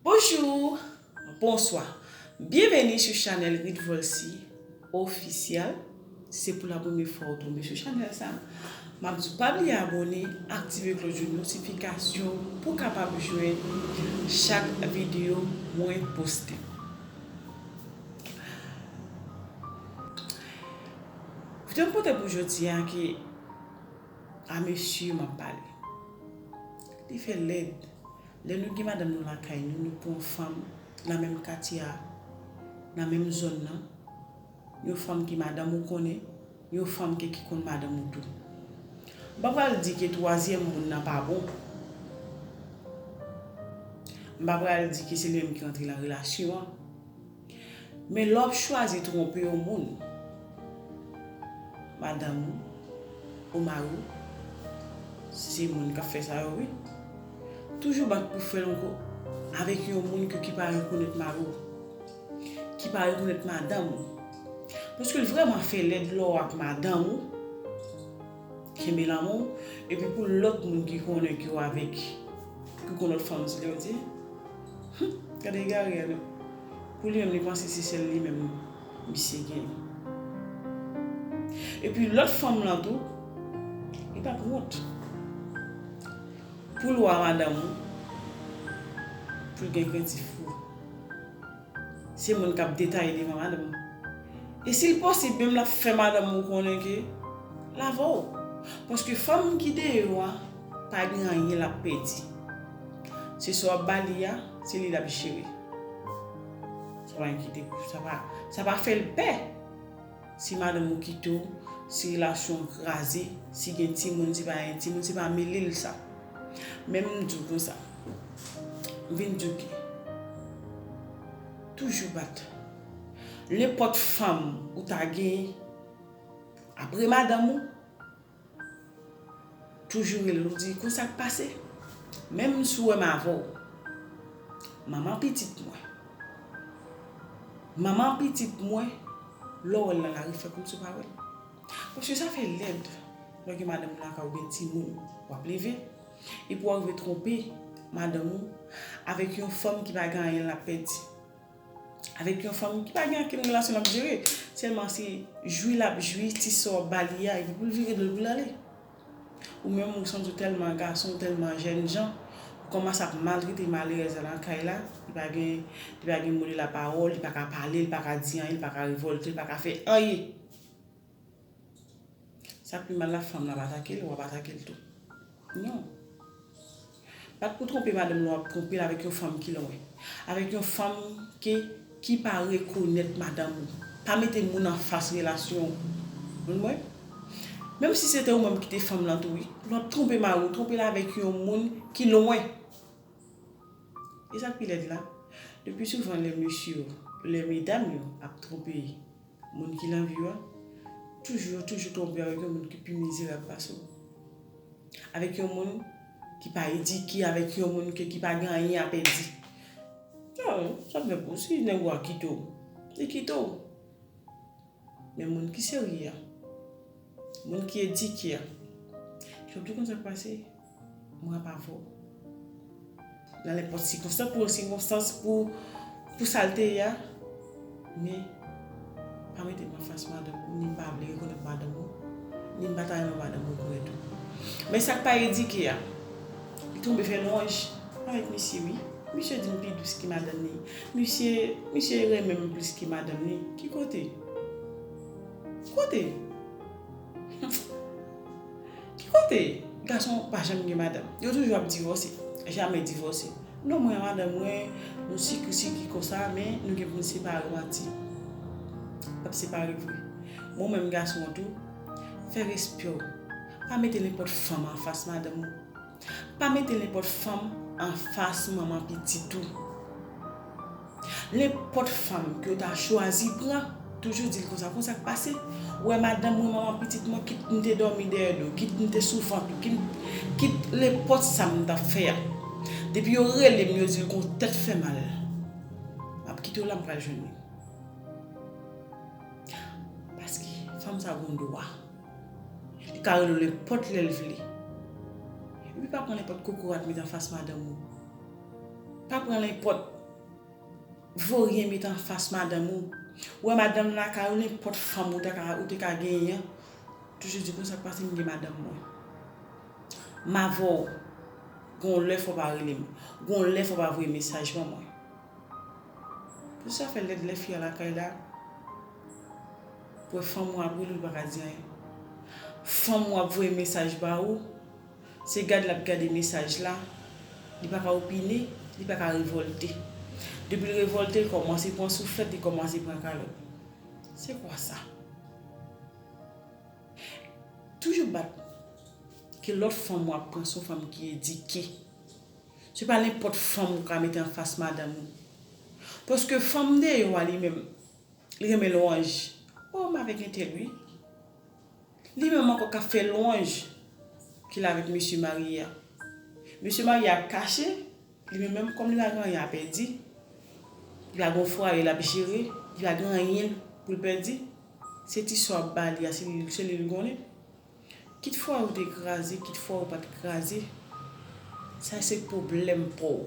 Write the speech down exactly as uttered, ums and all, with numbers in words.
Bonjou, bonswa. Byenveni sou chanèl Ritvolcy Officiel. Si se pou la premye fwa ou tonbe sou chanèl sa, m ap di w pa bliye abòne, aktive klòch de notifikasyon pou w kapab jwenn chak videyo mwen poste. Videyo m pote pou jodi a ke a mesye m ap pale. Li fè lèd. Lè nou gen madanm nou lakay nou, nou pran yon fanm nan menm katye a, nan menm zòn nan, yon fanm ki madanm ou konnen, yon fanm ke ki konn madanm ou tou. M pa pral di ke twazyèm moun nan pa bon. M pa pral di ke se li menm ki rantre nan relasyon an. Men lè w ap chwazi twonpe yon moun, madanm ou, ou mari w, se moun k ap fè sa yo, wi. Toujou bat pou fè l ankò avèk yon moun ke ki pa rekonèt mari w, ki pa rekonèt madanm ou. Paske l vrèman fè lèd lè w ak madanm ou, kenbe lanmou, epi pou lòt moun ki konnen ke w avèk, ki konn lòt fanm, se lè yo di, "Hum, gade egare a non." Pou li menm, li panse se sèl li menm misye gen. Epi lòt fanm lan tou, li p ap wont. Pou l wè madanm ou, pou l gen krentif pou ou. Se moun k ap detaye devan madanm ou. E si l posib, menm l ap fè madanm ou konnen ke l avè w. Paske fanm ki deyò a, pa gen anyen l ap pèdi. Se sa w ap ba li a, se li l ap jere. Sa pa enkyete pou, sa pa, sa pa fè l pè. Si madanm ou kite w, si relasyon an kraze, si gen timoun, si pa gen timoun, se pa mele l sa. Men m di w konsa, m vin di w ke toujou bat. Nenpòt fanm ou ta genyen apre madanm ou, toujou rele l, ou di, "Konsa k pase?" Menm si w wè m avè w, manman pitit mwen. Manman pitit mwen, lè w wè l nan lari, fè kòmsi w pa wè l. Paske sa fè lèd lè w gen madanm ou lakay ou, gen timoun, w ap leve, epi w rive twonpe madanm ou avèk yon fanm ki pa gen anyen l ap pèdi. Avèk yon fanm ki pa gen okenn relasyon l ap jere. Sèlman se jwi l ap jwi ti sa w ap ba li a, epi pou l vire do l pou l ale. Ou menm, ou santi w tèlman gason, ou tèlman jènjan, ou kòmanse ap maltrete malerèz la nan kay la, li pa gen, li pa gen mo de la pawòl, li pa ka pale, li pa ka di anyen, li pa ka revòlte, li pa ka fè anyen. Sa k pi mal la, fanm lan ap atake l, w ap atake l tou. Non. Bat pou twonpe madanm lè w ap twonpe l avèk yon fanm ki lwen. Avèk yon fanm ke, ki pa rekonèt madanm ou. Pa mete moun anfas relasyon w. Ou konprann mwen? Menm si se te ou menm ki te fanm lan tou, wi. Lè w ap twonpe mari w, twonpe l avèk yon moun ki lwen. E sa k pi lèd la, le pli souvan lè mesye yo, lè medam yo ap twonpe moun ki nan vi yo a, toujou, yo toujou twonpe avèk yon moun ki pi mizerab pase w. Avèk yon moun ki pa edike, avèk yon moun ke, ki pa gen anyen a pèdi. Non, sa p fè pou si nèg ou a kite w, li kite w. Men moun ki serye a, moun ki edike a, yo ap di konsa k pase, mwen ap avè w. Nan nenpòt sikonstans, pou yon sikonstans, pou, pou sa l te ye a, men pa mete m anfas madanm ou, ni m pa vle rekonèt madanm ou, ni m pa ta renmen madanm ou rekonèt ou. Men sa k pa edike a, li tonbe fè lwanj avèk misye, wi. Misye di m pi dous ki madanm li. Misye, misye renmen m plis ki madanm li. Ki kote? Kote? Ki kote gason pa janm gen madanm? Yo toujou ap divòse. Jamè divòse. Non, mwen ak madanm mwen, nou siki siki konsa, men nou gen pou n separe, manti. P ap separe vre. Mwen menm gason an tou, fè respè w. Pa mete nenpòt fanm anfas madanm ou. Pa mete nenpòt fanm anfas manman pitit ou. Nenpòt fanm ke w ta chwazi pran, toujou di l konsa, konsa k pase. Ou wè madanm mwen, manman pitit mwen, kit m te dòmi dèyè do, kit m te sou vant ou, kit, kit nenpòt sa m t ap fè a. Depi yo rele m, yo di l gon tèt fè mal, m ap kite w la, m pral jwenn li. Paske fanm sa gon dwa. Li ka rele w nenpòt lè l vle. Epi pa pran nenpòt kokorat met anfas madanm ou. Pa pran nenpòt voryen met anfas madanm ou. Ou wè madanm lakay ou, nenpòt fanm ou ta ka, ou te ka genyen an, toujou di konsa k pase m gen madanm mwen. M avè w. Gon lè fò pa rele m. Gon lè fò pa voye mesaj ban mwen. Pou sa fè lèd lè fi a lakay la. Pou wè fanm ou ap rele ou pa ka di anyen. Fanm ou ap voye mesaj ba ou. Se gad l ap gade mesaj la, li pa ka opine, li pa ka revòlte. Depi l revòlte, li kòmanse pran souflèt, li kòmanse pran kalòt. Se kwa sa? Toujou bat ke lòt fanm w ap pran se yon fanm ki edike. Se pa nenpòt fanm ou ka mete anfas madanm ou. Paske fanm deyò a li menm, li renmen lwanj. O, m avèk entèl wi. Li menm ankò k ap fè lwanj ke l avèk mesye marye a. Mesye marye a ap kache, li menm menm kòm li pa gen anyen a pèdi, li pa gen fwaye l ap jere, li pa gen anyen pou l pèdi. Se ti sa w ap ba li a, se li, se li l konnen. Kit fwaye w te kraze, kit fwaye w pa t kraze, sa se pwoblèm pa w.